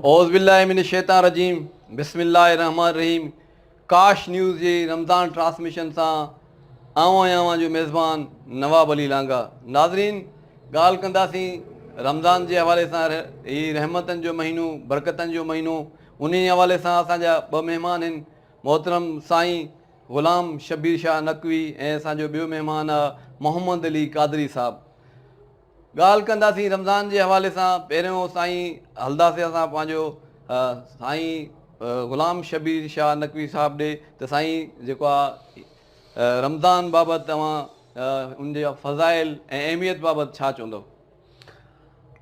اعوذ بالله من الشيطان الرجيم بسم الله الرحمن الرحيم ڪاش نيوز جي رمضان ٽرانسميشن سان آئون آهيان اوهان جو ميزبان نواب علي لانگا ناظرين ڳالهه ڪنداسين رمضان جي حوالي سان هي رحمتن جو مهينو برڪتن جو مهينو انهي حوالي سان اسان جا ٻه مهمان آهن محترم سائين غلام شبير شاهه نقوي ۽ اسان جو ٻيو مهمان آهي محمد علي قادري صاحب ڳالهه ڪنداسين رمضان جي حوالي سان پهريون سائين هلنداسين اسان پنهنجو سائين غلام شبير شاهه نقوي صاحب ڏي ته سائين جيڪو آهي رمضان بابت توهان ان جا فضائل ۽ اهميت بابت ڇا چوندو؟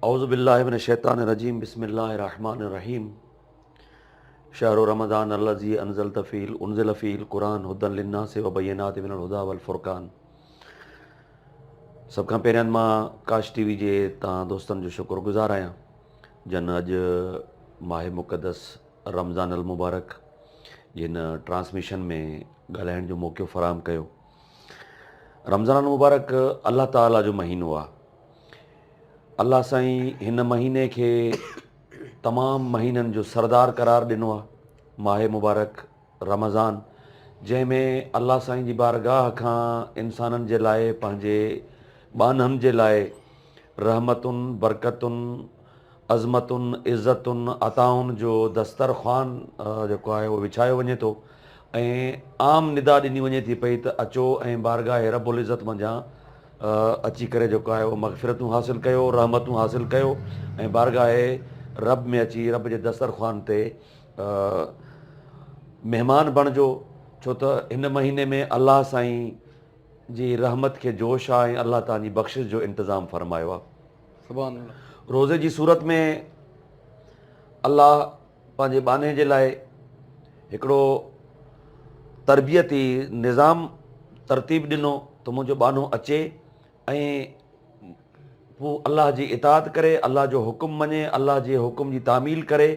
اعوذ بالله من الشيطان الرجيم بسم الله الرحمن الرحيم شهر رمضان الذي انزلت فيه انزل فيه القرآن هدى للناس وبينات من الهدى والفرقان سڀ کان پهريان مان ڪاش ٽي وي جي تان دوستن جو شڪر گذار آهيان جن اڄ ماهه مقدس رمضان المبارڪ جي هن ٽرانسميشن ۾ ڳالهائڻ جو موقعو فراهم ڪيو رمضان المبارڪ الله تعاليٰ جو مهينو آهي الله سائين هن مهيني کي تمام مهينن جو سردار قرار ڏنو آهي ماهه مبارڪ رمضان جنهن ۾ الله سائين جي بارگاهه کان انسانن جي لاء پنهنجي ٻانهن جي لاء رحمتن، برڪتن، عظمتن، عزتن، عطائن جو دستر خوان جيڪو آهي اهو وڇايو وڃي ٿو ۽ عام ندا ڏني وڃي ٿي پئي ته اچو ۽ بارگاهه رب العزت منجهان اچي ڪري جيڪو آهي اهو مغفرتون حاصل ڪيو، رحمتون حاصل ڪيو ۽ بارگاهه رب ۾ اچي رب جي دستر خوان تي مهمان بڻجو ڇو ته هن مهيني ۾ الله سائين جي رحمت کي جوش آ ۽ الله توهان جي بخشش جو انتظام فرمايو آ. سبحان الله. روزي جي صورت ۾ الله پنهنجي ٻانهي جي لاء هڪڙو تربيتي نظام ترتيب ڏنو ته منهنجو ٻانهو اچي ۽ هو الله جي اطاعت ڪري، الله جو حڪم مڃي، الله جي حڪم جي تعميل ڪري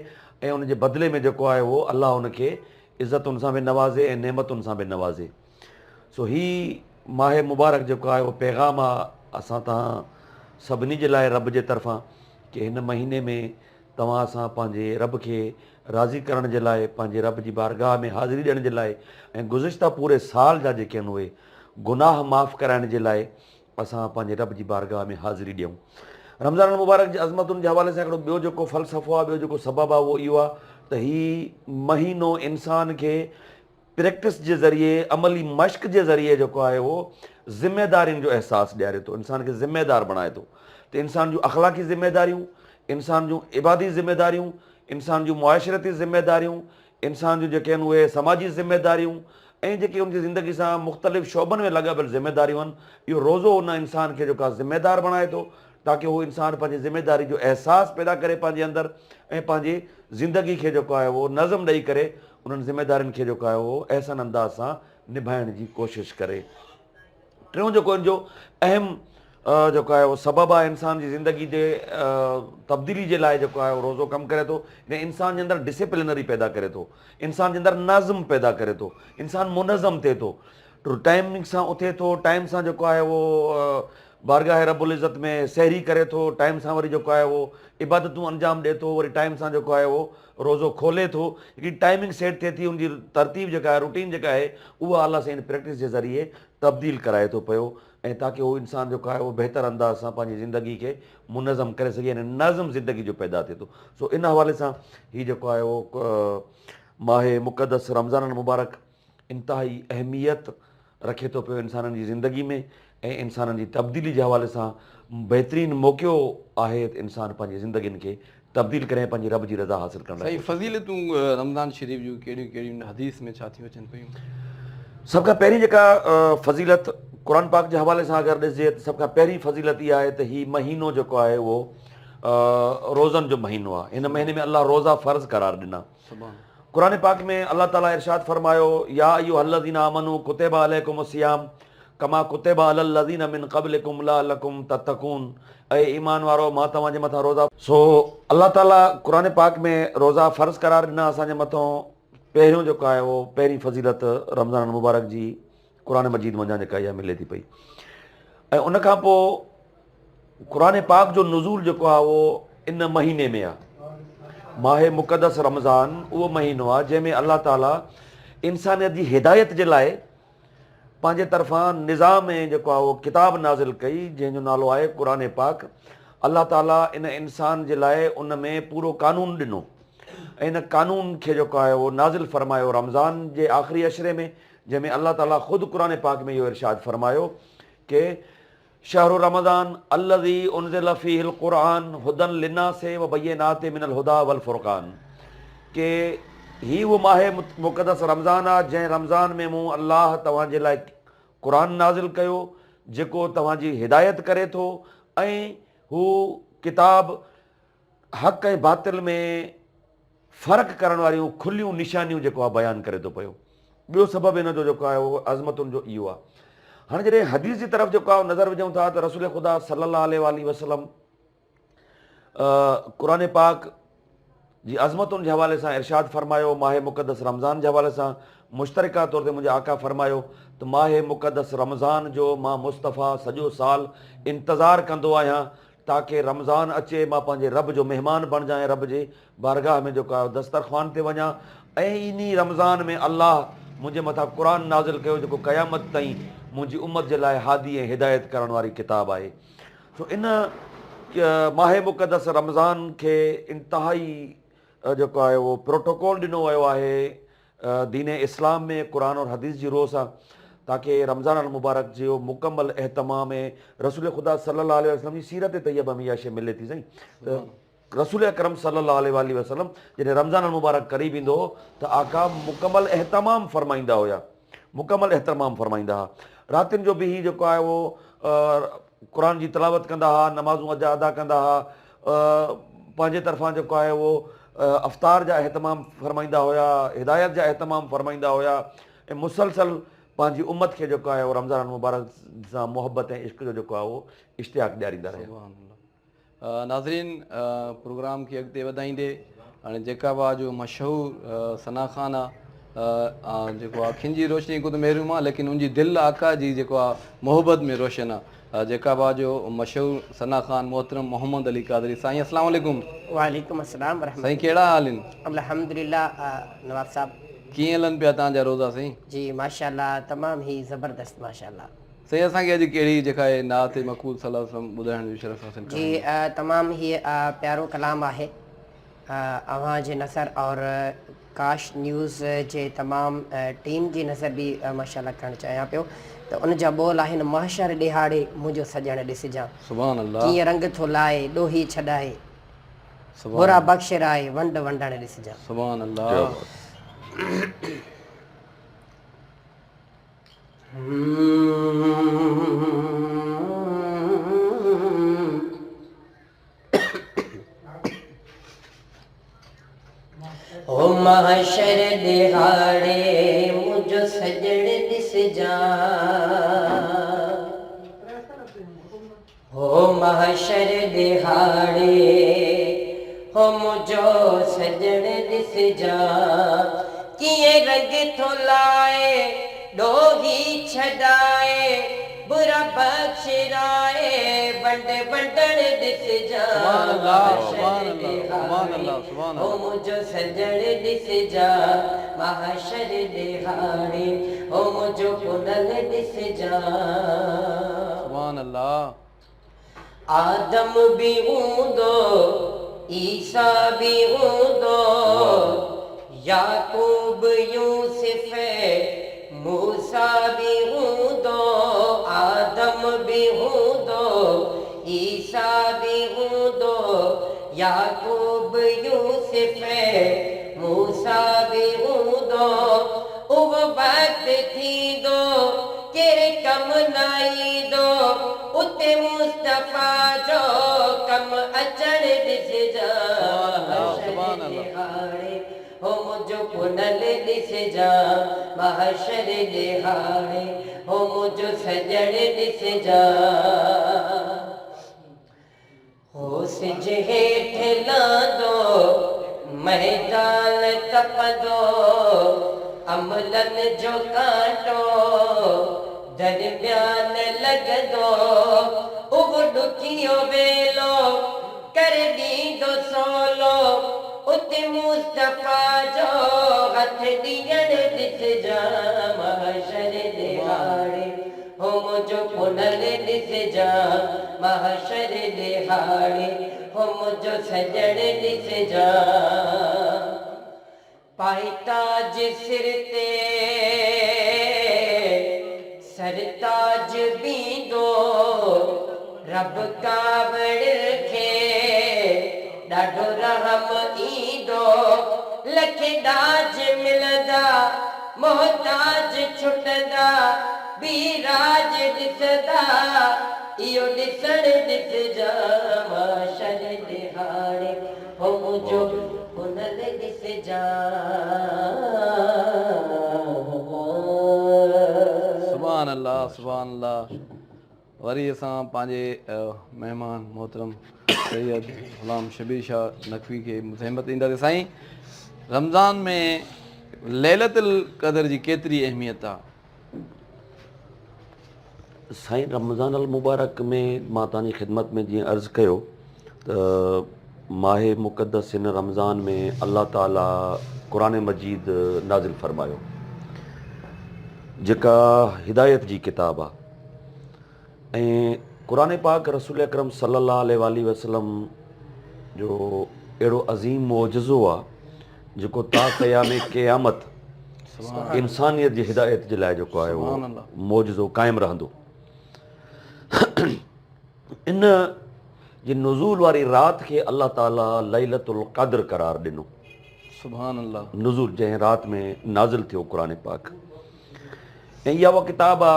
۽ ان جي بدلي ۾ جيڪو آهي اهو الله ان کي عزتن سان به نوازي ۽ نعمتن سان به نوازي. سو هي ماهه مبارڪ جيڪو آهي اهو پيغام آهي اسان توهان سڀني جي لاء رب جي طرفان ڪي هن مهيني ۾ توهان اسان پنهنجي رب کي راضي ڪرڻ جي لاء پنهنجي رب جي بارگاهه ۾ حاضري ڏيڻ جي لاء ۽ گذشته پوري سال جا جيڪي آهن اهي گناهه معاف ڪرائڻ جي لاء اسان پنهنجي رب جي بارگاهه ۾ حاضري ڏيون. رمضان المبارڪ جي عظمتن جي حوالي سان هڪڙو ٻيو جيڪو فلسفو آهي، ٻيو جيڪو سبب آهي اهو اهو آهي ته هي مهينو انسان کي پريڪٽس جي ذريعي، عملي مشق جي ذريعي جيڪو آهي اهو ذميدارين جو احساس ڏياري ٿو، انسان کي ذميدار بڻائي ٿو ته انسان جون اخلاقي ذميداريون، انسان جون عبادي ذميداريون، انسان جون معاشرتي ذميداريون، انسان جون جيڪي آهن اهي سماجي ذميداريون ۽ جيڪي ان جي زندگي سان مختلف شعبن ۾ لاڳاپيل ذميداريون آهن اهو روزو ان انسان کي جيڪو آهي ذميدار بڻائي ٿو تاڪه هو انسان پنهنجي ذميداري جو احساس پيدا ڪري پنهنجي اندر ۽ پنهنجي زندگي کي جيڪو آهي اهو نظم ڏئي ڪري انهن ذميدارين کي جيڪو آهي اهو احسن انداز سان نڀائڻ جي ڪوشش ڪري. ٽيون جيڪو ان جو اهم جيڪو آهي اهو سبب آهي انسان جي زندگي جي تبديلي جي لاء جيڪو آهي اهو روزو ڪم ڪري ٿو يعني انسان جي اندر ڊسپلنري پيدا ڪري ٿو انسان جي اندر نظم پيدا ڪري ٿو انسان منظم ٿئي ٿو ٽائمنگ سان اٿي ٿو ٽائم سان جيڪو آهي اهو بارگاهه رب العزت ۾ سحري ڪري ٿو ٽائم سان وري جيڪو آهي اهو عبادتون انجام ڏئي ٿو وري ٽائم سان جيڪو آهي اهو روزو کولي ٿو هڪڙي ٽائمنگ سيٽ ٿئي ٿي ان جي ترتيب جيڪا آهي روٽين جيڪا آهي اها الله سائين پريڪٽس جي ذريعي تبديل ڪرائي ٿو پيو ۽ تاڪه هو انسان جيڪو آهي اهو بهتر انداز سان پنهنجي زندگي کي منظم ڪري سگهي يعني نظم زندگي جو پيدا ٿئي ٿو سو ان حوالي سان هي جيڪو آهي اهو ماهه مقدس رمضان المبارڪ انتهائي اهميت رکي ٿو پيو انسانن جي زندگي ۾ ۽ انسانن جي تبديلي جي حوالي سان بهترين موقعو آهي ته انسان پنهنجي زندگين کي تبديل ڪري ۽ پنهنجي رب جي رضا حاصل ڪرڻ لاء سائين ڪوشش ڪري. فضيلتون رمضان شريف جون ڪهڙيون ڪهڙيون آهن حديث ۾ ڇا ٿيون اچن پيون؟ سڀ کان پهرين جيڪا فضيلت قرآن پاڪ جي حوالي سان اگر ڏسجي ته سڀ کان پهرين فضيلت اها آهي ته هي مهينو جيڪو آهي اهو روزن جو مهينو آهي هن مهيني ۾ الله روزا فرض قرار ڏنا. قرآن پاڪ ۾ الله تعالي ارشاد فرمايو، يا ايها الذين آمنوا ڪتب عليڪم الصيام ڪما ڪتب علي الذين من قبلڪم لعلڪم تتقون اي ايمان وارؤ مان توهان جي مٿان روزا سو الله تعالي قرآن پاڪ ۾ روزا فرض قرار ڏنا اسان جي مٿان پهريون جيڪو آهي اهو پهرين فضيلت رمضان المبارڪ جي قرآن مجيد منجهان جيڪا اها ملي ٿي پئي ۽ ان کان پوء قرآن پاڪ جو نزول جيڪو آهي اهو ان مهيني ۾ آهي. ماهه مقدس رمضان اهو مهينو آهي جنهن ۾ الله تعالي انسانيت جي هدايت جي لاء پنهنجي طرفان نظام ۽ جيڪو آهي اهو ڪتاب نازل ڪئي جنهن جو نالو آهي قرآن پاڪ. الله تعالي ان انسان جي لاء ان ۾ پورو قانون ڏنو ۽ ان قانون کي جيڪو آهي اهو نازل فرمايو رمضان جي آخري عشري ۾ جنهن ۾ الله تعالي خود قرآن پاڪ ۾ اهو ارشاد فرمايو ڪي شهر رمضان الذي انزل فيه القرآن هدًا للناس وبينات من الهدي والفرقان ڪي هي اهو ماهه مقدس رمضان آهي جنهن رمضان ۾ مون الله توهان جي لاء قرآن نازل ڪيو جيڪو توهان جي هدايت ڪري ٿو ۽ هو ڪتاب حق ۽ باطل ۾ فرق ڪرڻ واريون کليون نشانيون جيڪو آهي بيان ڪري ٿو پيو. ٻيو سبب ان جو جيڪو آهي اهو عظمتن جو اهو آهي. هاڻي جڏهن حديث جي طرف جيڪو آهي نظر وجهون ٿا ته رسول خدا صلي الله عليه واٰله وسلم قرآن پاڪ جي عظمتن جي حوالي سان ارشاد فرمايو، ماهه مقدس رمضان جي حوالي سان مشترڪه طور تي منهنجي آقا فرمايو ته ماهه مقدس رمضان جو مان مصطفيٰ سڄو سال انتظار ڪندو آهيان تاڪه رمضان اچي مان پنهنجي رب جو مهمان بڻجان ۽ رب جي بارگاهه ۾ جيڪو آهي دسترخوان تي وڃان ۽ انهي رمضان ۾ الله منهنجي مٿان قرآن نازل ڪيو جيڪو قيامت تائين منهنجي امت جي لاء هادي ۽ هدايت ڪرڻ واري ڪتاب آهي. سو ان ماهه مقدس رمضان کي انتهائي جيڪو آهي اهو پروٽوڪول ڏنو ويو آهي دين اسلام ۾ قرآن اور حديث جي روء سان تاڪه رمضان المبارڪ جو مڪمل اهتمام ۽ رسول خدا صلي الله عليه وسلم جي سيرت طيبه ۾ اها شيء ملي ٿي سائين ته رسول اڪرم صلي الله عليه واٰله وسلم جڏهن رمضان المبارڪ قريب ايندو هو ته آقا مڪمل اهتمام فرمائيندا هيا مڪمل اهتمام فرمائيندا ها راتين جو به هي جيڪو آهي اهو قرآن جي تلاوت ڪندا ها نمازون ادا ڪندا ها پنهنجي طرفان جيڪو آهي اهو افطار جا اهتمام فرمائيندا هيا، هدايت جا اهتمام فرمائيندا هيا ۽ مسلسل پنهنجي امت کي جيڪو آهي اهو رمضان المبارڪ سان محبت ۽ عشق جو جيڪو آهي اهو اشتياق ڏياريندا رهيا. سبحان الله ناظرين پروگرام کي اڳتي وڌائيندي هاڻي جيڪب آ جو مشهور ثنا خان آ جيڪو اکين جي روشني کان ته محروم آ ليڪن ان جي دل آقا جي جيڪو آ محبت ۾ روشن آ جيڪب آ جو مشهور ثنا خان محترم محمد علي قادري سائين اسلام عليڪم. وعليڪم السلام ورحمة سائين ڪهڙا حال آهن. الحمدلله نواب صاحب. ڪيئن هلن پيا توهان جا روزا سائين. جي ماشاءالله تمام هي زبردست ماشاءالله. سائين اسان کي اڄ ڪهڙي جيڪا آهي نعت مقبول صلي الله عليه وسلم ٻڌائڻ جو شرف حاصل ڪرڻ. جي تمام هي پيارو ڪلام آهي اوهان جي نظر اور ڪاش نيوز جي تمام ٽيم جي نظر به ماشاءالله ڪرڻ چاهيان پيو ته ان جا ٻول آهن محشر ڏهاڙي منهنجو سڄڻ ڏسجان سبحان الله ڪيئن رنگ ٿو لائي ڏوهي ڇڏائي برا بخشرائي ونڊ ونڊڻ ڏسجان. سبحان الله. هو محشر ڏهاڙي منهنجو سڄڻ ڏسجان هو محشر ڏهاڙي هو منهنجو سڄڻ ڏسجان ڪيئن رنگ ٿو لائي ڏوهي ڇڏائي برا بخشرائي ونڊ ونڊڻ ڏسجان محشر ڏهاڙي او منهنجو سڄڻ ڏسجان محشر ڏهاڙي او منهنجو پنهل ڏسجان. سبحان الله. آدم به هوندو عيسيٰ به هوندو يعقوب يوسف موسيٰ به هوندو آدم به هوندو عيسيٰ به هوندو يعقوب يوسف موسيٰ به هوندو اهو وقت ٿيندو ڪهڙي ڪم نه ايندو اتي مصطفيٰ جو ڪم اچڻ ڏسجان حشر ڏهاڙي هو منهنجو پنهل ڏسجان محشر ڏهاڙي هو منهنجو سڄڻ ڏسجان. هو سج هيٺ لهندو، ميدان تپندو، عملن جو ڪانٽو درميان لڳندو، اهو ڏکيو ويلو ڪري ڏيندو سولو، اتي. مصطفيٰ جو هٿ ڏيڻ ڏسجان محشر ڏهاڙي هو منهنجو پنهل ڏسجان محشر ڏهاڙي هو منهنجو سڄڻ ڏسجان. پائي تاج سر تي سرتاج بيندو رب ڪاوڙ کي ڏاڍو رحم ايندو لکين ڏاج ملندا محتاج ڇٽندا بي راڄ ڏسندا اهو ڏسڻ ڏسجان محشر ڏهاڙي هو منهنجو پنهل ڏسجان. سبحان الله سبحان الله وري اسان پنهنجي مهمان محترم سيد غلام شبير شاهه نقوي کي زحمت ڏينداسين سائين رمضان ۾ ليلت القدر جي ڪيتري اهميت آ. سائين رمضان المبارڪ ۾ مان توهان جي خدمت ۾ جيئن عرض ڪيو ته ماهه مقدس هن رمضان ۾ الله تعالي قرآن مجيد نازل فرمايو جيڪا هدايت جي ڪتاب آهي ۽ قرآن پاڪ رسول اڪرم صلي الله عليه وآله وسلم جو اهڙو عظيم معجزو آهي جيڪو تا قيام قيامت انسانيت جي هدايت جي لاء جيڪو آهي اهو معجزو قائم رهندو. ان جي نزول واري رات کي الله تعالي ليلة القدر قرار ڏنو. سبحان الله. نزول جنهن رات ۾ نازل ٿيو قرآن پاڪ ۽ اها اها ڪتاب آ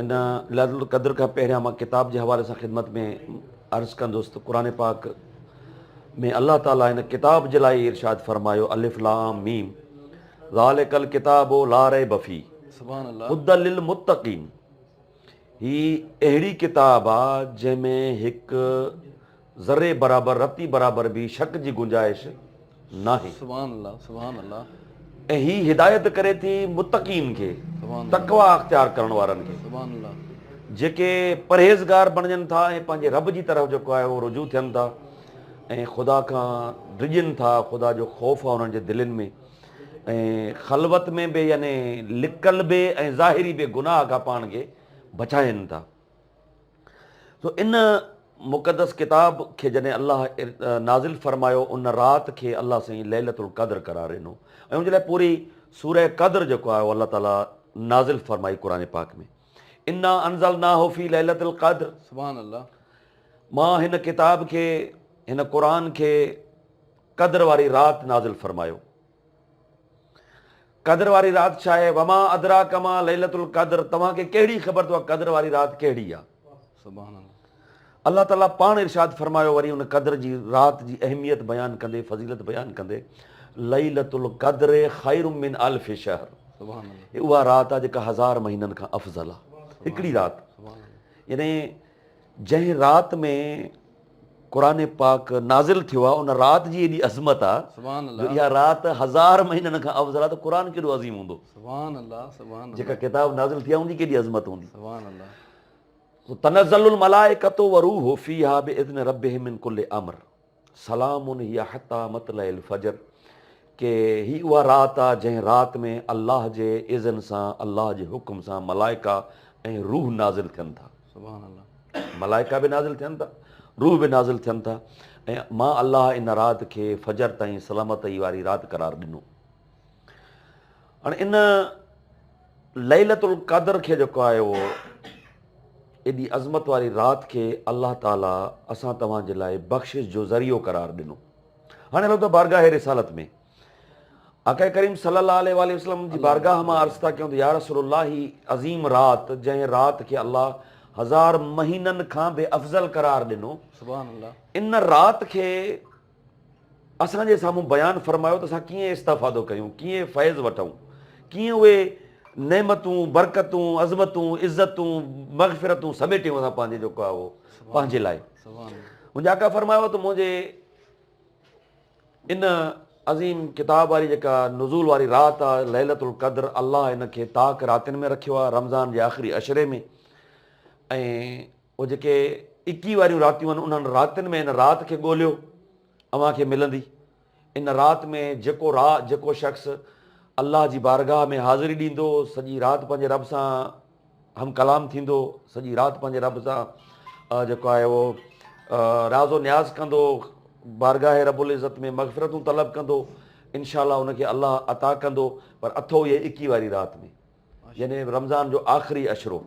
ان ليلة القدر کان پهريان مان ڪتاب جي حوالي سان خدمت ۾ عرض ڪندس ته قرآن پاڪ ۾ الله تعالي هن ڪتاب جي لاء ارشاد فرمايو الف لام ميم ذالک الڪتاب لا ريب فيه هدي للمتقين هي اهڙي ڪتاب آ جنهن ۾ هڪ ذري برابر رتي برابر به شڪ جي گنجائش ناهي. سبحان الله سبحان الله. ۽ هي هدايت ڪري ٿي متقين کي، تقويٰ اختيار ڪرڻ وارن کي، سبحان الله. جيڪي پرهيزگار بڻجن ٿا ۽ پنهنجي رب جي طرف جيڪو آهي اهو رجوع ٿين ٿا ۽ خدا کان ڊڄن ٿا، خدا جو خوف آهي انهن جي دلين ۾ ۽ خلوت ۾ به يعني لڪل به ۽ ظاهري به گناهه کان پاڻ کي بچائين ٿا. سو ان مقدس ڪتاب کي جڏهن الله نازل فرمايو ان رات کي الله سائين ليلة القدر قرار ڏنو ۽ ان جي لاء پوري سورة قدر جيڪو آهي الله تعالي نازل فرمائي قرآن پاڪ ۾ انا انزلناه في ليلة القدر. سبحان الله. مان هن ڪتاب کي هن قرآن کي قدر واري رات نازل فرمايو. قدر واري رات ڇا آهي؟ وما ادراک ما ليلة القدر توهان کي ڪهڙي خبر ته اها قدر واري رات ڪهڙي آهي؟ سبحان الله. الله تعالي پاڻ ارشاد فرمايو وري ان قدر جي رات جي اهميت بيان ڪندي فضيلت بيان ڪندي ليلة القدر خير من الف شهر سبحان الله. هي اها رات آهي جيڪا هزار مهينن کان افضل آهي هڪڙي رات يعني جنهن رات ۾ قرآن پاڪ نازل ٿيو آهي ان رات جي ايڏي عظمت آهي جو اها رات هزار مهينن کان افضل آهي ته قرآن ڪيڏو عظيم هوندو. جيڪا ڪتاب نازل ٿي آهي ان جي ڪيڏي عظمت هوندي. تنزل الملائڪة والروح فيها باذن ربهم من ڪل امر سلام هي حتي مطلع الفجر ڪي هي اها رات آهي جنهن رات ۾ الله جي اذن سان الله جي حڪم سان ملائڪا ۽ روح نازل ٿين ٿا. سبحان الله. ملائڪا به نازل ٿين ٿا، روح به نازل ٿين ٿا ۽ مان الله ان رات کي فجر تائين سلامتي واري رات قرار ڏنو. هاڻي ان ليلة القدر کي جيڪو آهي اهو ايڏي عظمت واري رات کي الله تعالي اسان توهان جي لاء بخشش جو ذريعو قرار ڏنو. هاڻي هلون ٿا بارگاهه رسالت ۾. آقا ڪريم صلي الله عليه واٰله وسلم جي بارگاهه مان عرض ٿا ڪيون ته يا رسول الله هي عظيم رات جنهن رات کي الله هزار مهينن کان به افضل قرار ڏنو سبحان الله ان رات کي اسان جي سامهون بيان فرمايو ته اسان ڪيئن استفادو ڪيون ڪيئن فيض وٺون ڪيئن اهي نعمتون برڪتون عظمتون عزتون مغفرتون سميٽيون اسان پنهنجي جيڪو آهي اهو پنهنجي لاء منهنجي آقا فرمايو ته منهنجي ان عظيم ڪتاب واري جيڪا نزول واري رات آ ليلة القدر الله ان کي طاق راتين ۾ رکيو آ رمضان جي آخري عشري ۾ ۽ اهي جيڪي اڪي واريون راتيون آهن انهن راتين ۾ ان رات کي ڳوليو اوهان کي ملندي. ان رات ۾ جيڪو را جيڪو شخص الله جي بارگاهه ۾ حاضري ڏيندو، سڄي رات پنهنجي رب سان هم ڪلام ٿيندو، سڄي رات پنهنجي رب سان جيڪو آهي اهو راز و نياز ڪندو، بارگاهه رب العزت ۾ مغفرتون طلب ڪندو، انشاء الله ان کي الله عطا ڪندو، پر اٿو اهي اڪي واري رات ۾. يعني رمضان جو آخري عشرو.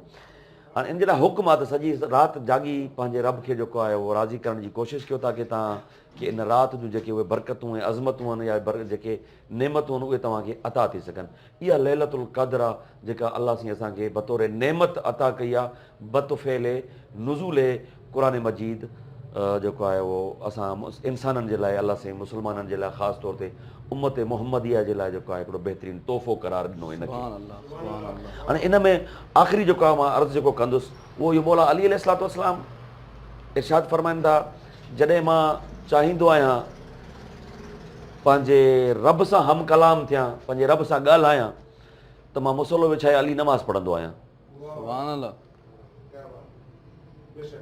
هاڻي ان جي لاء حڪم آهي ته سڄي رات جاڳي پنهنجي رب کي جيڪو آهي اهو راضي ڪرڻ جي ڪوشش ڪيو تاڪه توهان کي ان رات جون جيڪي اهي برڪتون ۽ عظمتون آهن يا جيڪي نعمتون آهن اهي توهان کي عطا ٿي سگهن. اها ليلة القدر آهي جيڪا الله سائين اسان کي بطور نعمت عطا ڪئي آهي بطفيل نزول قرآن مجيد جيڪو آهي اهو اسان انسانن جي لاء الله سائين مسلمانن جي لاء خاص طور تي امت محمديه جي لاء جيڪو آهي هڪڙو بهترين تحفو قرار ڏنو ان کي. هاڻي ان ۾ آخري جيڪو آهي مان عرض جيڪو ڪندس اهو اهو مولا علي عليه الصلوة والسلام ارشاد فرمائن ٿا جڏهن مان چاهيندو آهيان پنهنجي رب سان هم ڪلام ٿيان پنهنجي رب سان ڳالهايان ته مان مصلو وڇائي علي نماز پڙهندو آهيان. سبحان الله.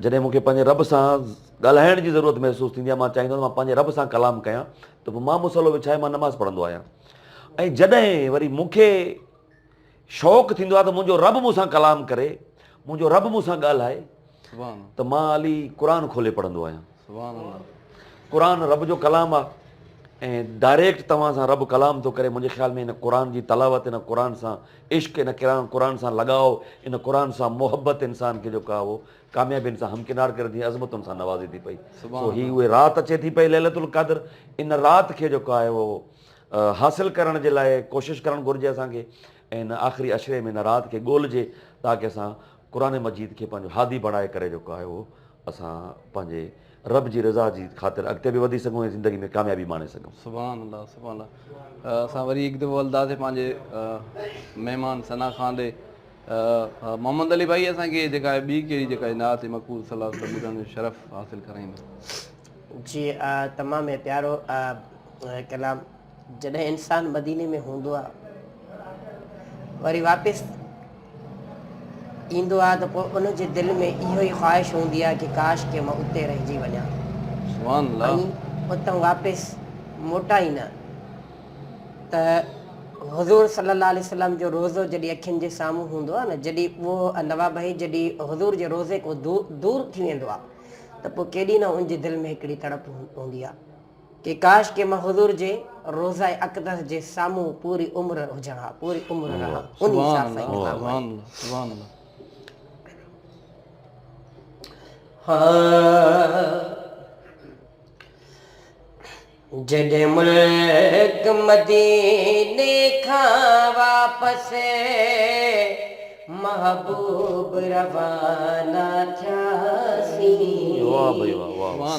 جڏهن مون کي پنهنجي رب سان ڳالهائڻ جي ضرورت محسوس ٿيندي آهي مان چاهيندو آهيان ته مان پنهنجي رب سان ڪلام ڪيان ته پوء مان مصلو وڇائي مان نماز پڙهندو آهيان ۽ جڏهن وري مون کي شوق ٿيندو آهي ته منهنجو رب مون سان ڪلام ڪري منهنجو رب مون سان ڳالهائي ته مان علي قرآن کولي پڙهندو آهيان. قرآن رب جو ڪلام آهي ۽ ڊائريڪٽ توهان سان رب ڪلام ٿو ڪري منهنجي خيال ۾ ان قرآن جي تلاوت ان قرآن سان عشق ان قرآن سان لڳاء ان قرآن سان محبت انسان کي جيڪو آهي اهو ڪاميابين سان همڪنار ڪري ٿي عظمتن سان نوازي ٿي پئي سو هي اهي رات اچي ٿي پئي ليلة القدر ان رات کي جيڪو آهي اهو حاصل ڪرڻ جي لاء ڪوشش ڪرڻ گهرجي اسان کي ۽ ان آخري عشري ۾ ان رات کي ڳولجي تاڪه اسان قرآن مجيد کي پنهنجو هادي بڻائي ڪري جيڪو آهي اهو اسان پنهنجي رب جي رضا جي خاطر اڳتي به وڌي سگهون ۽ زندگي ۾ ڪاميابي ماڻي سگهون. سبحان الله سبحان الله اسان وري هڪ دفعو هلنداسين پنهنجي مهمان ثنا خان ڏي محمد علي ڀائي اسان کي جيڪا آهي ٻي ڪهڙي جيڪا آهي نعت مقبول صلي الله عليه وسلم ٻڌڻ جو شرف حاصل ڪرائيندو. جي تمام پيارو ڪلام جڏهن انسان مديني ۾ هوندو آ وري واپس ايندو آ ته پوء ان جي دل ۾ اهو ئي خواهش هوندي آ ڪي ڪاش ڪي مان اتي رهجي وڃان سبحان الله ۽ اتان واپس موٽان ئي نه ته حضور صلي الله عليه وسلم جو روضو جڏهن اکين جي سامهون هوندو آ نه جڏهن اهو نواب ڀائي جڏهن حضور جي روضي کان دور ٿي ويندو آ ته پوء ڪيڏي نه ان جي دل ۾ هڪڙي تڙپ هوندي آ ڪي ڪاش ڪي مان حضور جي روضه اقدس جي سامهون پوري عمر هجان ها پوري عمر رهان انهي حساب سان هي ڪلام آهي. سبحان الله. جڏهن ملڪ مديني کان واپس محبوب روانا ٿياسين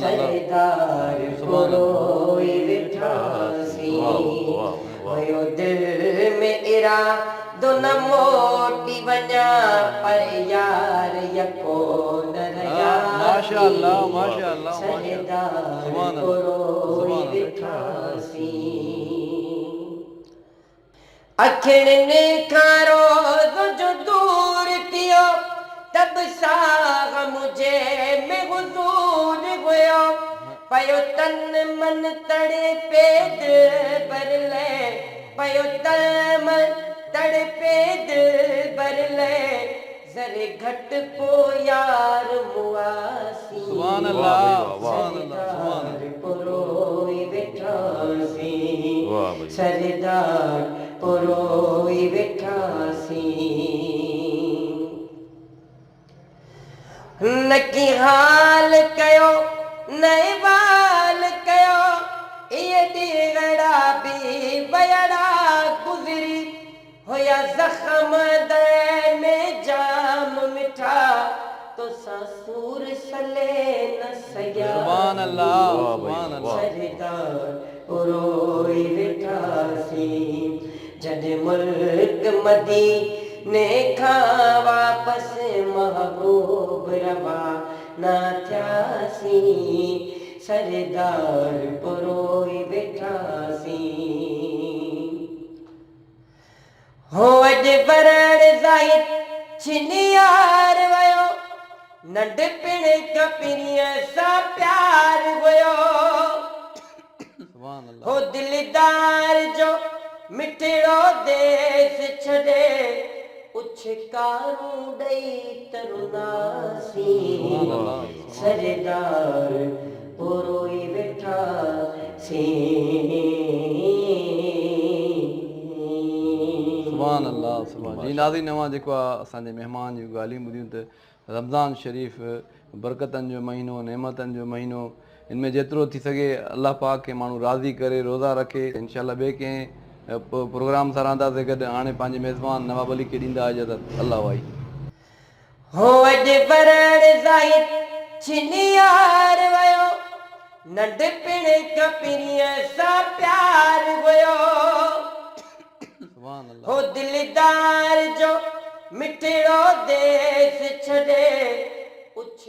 سردار پروئي ويٺاسين هيو دل ۾ ارادو نه موٽي وڃان پر يار يڪو نه رهياسين سردار پروئي ويٺاسين. اکين کان روز جو دور ٿيو ته به ساهه منهنجي ۾ حضور هيو پيو تن من تڙپي دلبر لئه پيو تن من تڙپي دلبر لئه ذري گهٽ پو يار مئاسين سبحان الله سبحان الله سبحان سردار پروئي ويٺاسين سردار پروئي ويٺاسين نڪي حال ڪيو نه احوال ڪيو اهي ڏينهڙا به ويڙا گذري هيا زخم دئي ۾ جام مٺا توسان سور سلي نه سبحان الله سبحان الله. سردار پروئي ويٺاسين جڏهن ملڪ مديني کان واپس محبوب روانا ٿياسين سردار پروئي ويٺاسين. هو اڄ ورڻ زاهد ڇنيار ويو، ننڍپڻ کان پرينء سان پيار هيو. هو دلدار جو مٺڙو ديس ڇڏي اڇڪارون ڏئي ترناسين سردار پوء روئي ويٺاسين. سبحان الله سبحان جي ناظرين اوهان جيڪو آ اسان جي مهمان جون ڳالهيون ٻڌيون ته رمضان شريف برڪتن جو مهينو نعمتن جو مهينو ان ۾ جيترو ٿي سگهي الله پاڪ کي ماڻهو راضي ڪري روزا رکي انشاء الله ٻئي ڪنهن پروگرام سان رهنداسين گڏ هاڻي پنهنجي ميزبان نواب علي کي ڏيندا اجازت الله وائي. هو اڄ ورڻ زاهد ڇنيار ويو ننڍپڻ کان پرينء سان پيار هيو. هو دلدار جو مٺڙو ديس ڇڏي اڇ.